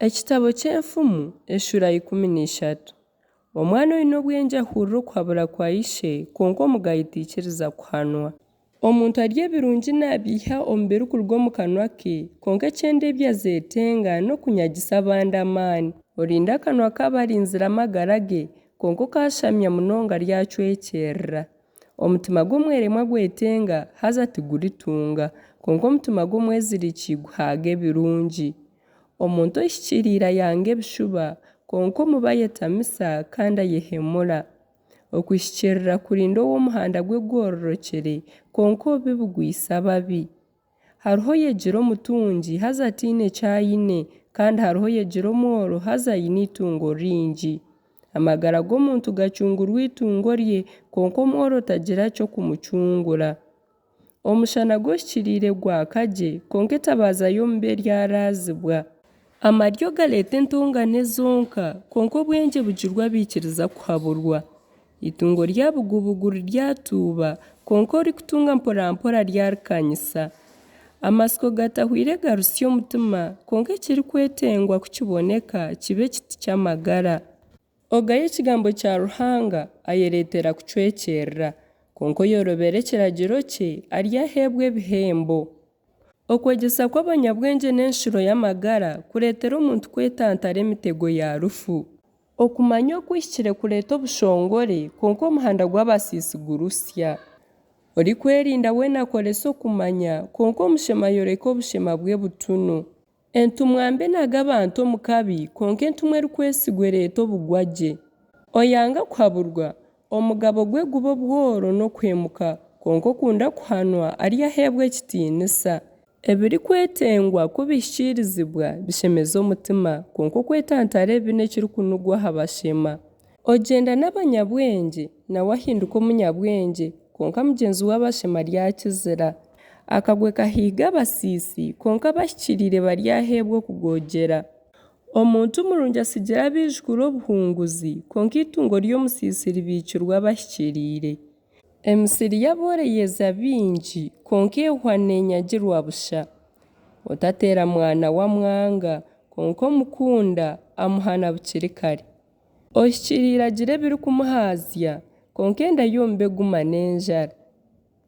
Ekitabo ky'Enfumu eshuura 13. Omwana oine obwengye ahurira okuhabura kwa ishe, kwonka omugayi taikiriza kuhanwa. Omuntu arya ebirungi naabiiha omu birikuruga omu kanwa ke, kwonka eki endeebya zeetenga n'okunyagisa abandi amaani. Orinda akanwa ke aba arinzire amagara ge, kwonka okaashamya munonga aryacwekyerera. Omutima gw'omweremwa gwetenga, haza tiguritunga, kwonka omutima gw'omweziriki guhaaga ebirungi. Omuntu ohikiriire ayanga ebishuba, kwonka omubi ayetamisa kandi ayehemura. Okuhikiirira kurinda ou omuhanda gwe gugororokire, kwonka obubi bugwisa ababi. Hariho oyegira omutungi haza ataine ki aine, kandi hariho oyegira omworo haza aine eitungo ringi. Amagara g'omuntu gacungurwa eitungo rye, kwonka omworo tagira ky'okumucungura. Omushana gw'ohikiriire gwaka gye, kwonka etabaaza y'omubi eryaraazibwa. Amaryo gareeta entongane zonka, kwonka obwengye bugirwa abaikiriza kuhaburwa. Eitungo rya bugubugu riryatuuba, kwonka orikutunga mporampora aryarikanyisa. Amatsiko gatahwaire garusya omutima, kwonka ekirikwetengwa ku kiboneka kiba ekiti ky'amagara. Ogaya ekigambo kya Ruhanga ayereetera kucwekyerera, kwonka oyorobera ekiragiro kye aryaheebwa ebihembo. Okwegyesa kw'abanyabwengye n'enshuro y'amagara, kureetera omuntu kwetantara emitego ya rufu. Okumanya okuhikire kureeta obushongore, kwonka omuhanda gw'abasiisi gurusya. Orikwerinda weena akoresa okumanya, kwonka omushema ayoreka obushema bwe butunu. Entumwa mbi enaga abantu omu kabi, kwonka entumwa erikwesigwa ereeta obugwagye. Oyanga kuhaburwa, omugabo gwe guba obworo n'okuhemuka, kwonka okunda kuhanwa aryaheebwa ekitiinisa. Ebirikwetengwa ku bihikiirizibwa, bishemeza omutima, kwonka okwetantara ebibi n'ekirikunugwa aha bashema. Ogyenda n'abanyabwengye, nawe ahinduka omunyabwengye, kwonka mugyenzi w'abashema aryakizira. Akagwe kahiiga abasiisi, kwonka abahikiriire baryaheebwa okugoogyera. Omuntu murungi atsigira abaijukuru obuhunguzi, kwonka eitungo ry'omusiisi ribiikirwa abahikiriire. Emisiri y'abooro eyeza bingi, kwonka ehwa neenyagirwa busha. Otateera mwana we amwanga, kwonka omukunda amuhana bukiri kare. Ohikiriire agira ebirikumuhaazya, kwonka enda y'omubi eguma n'enjara.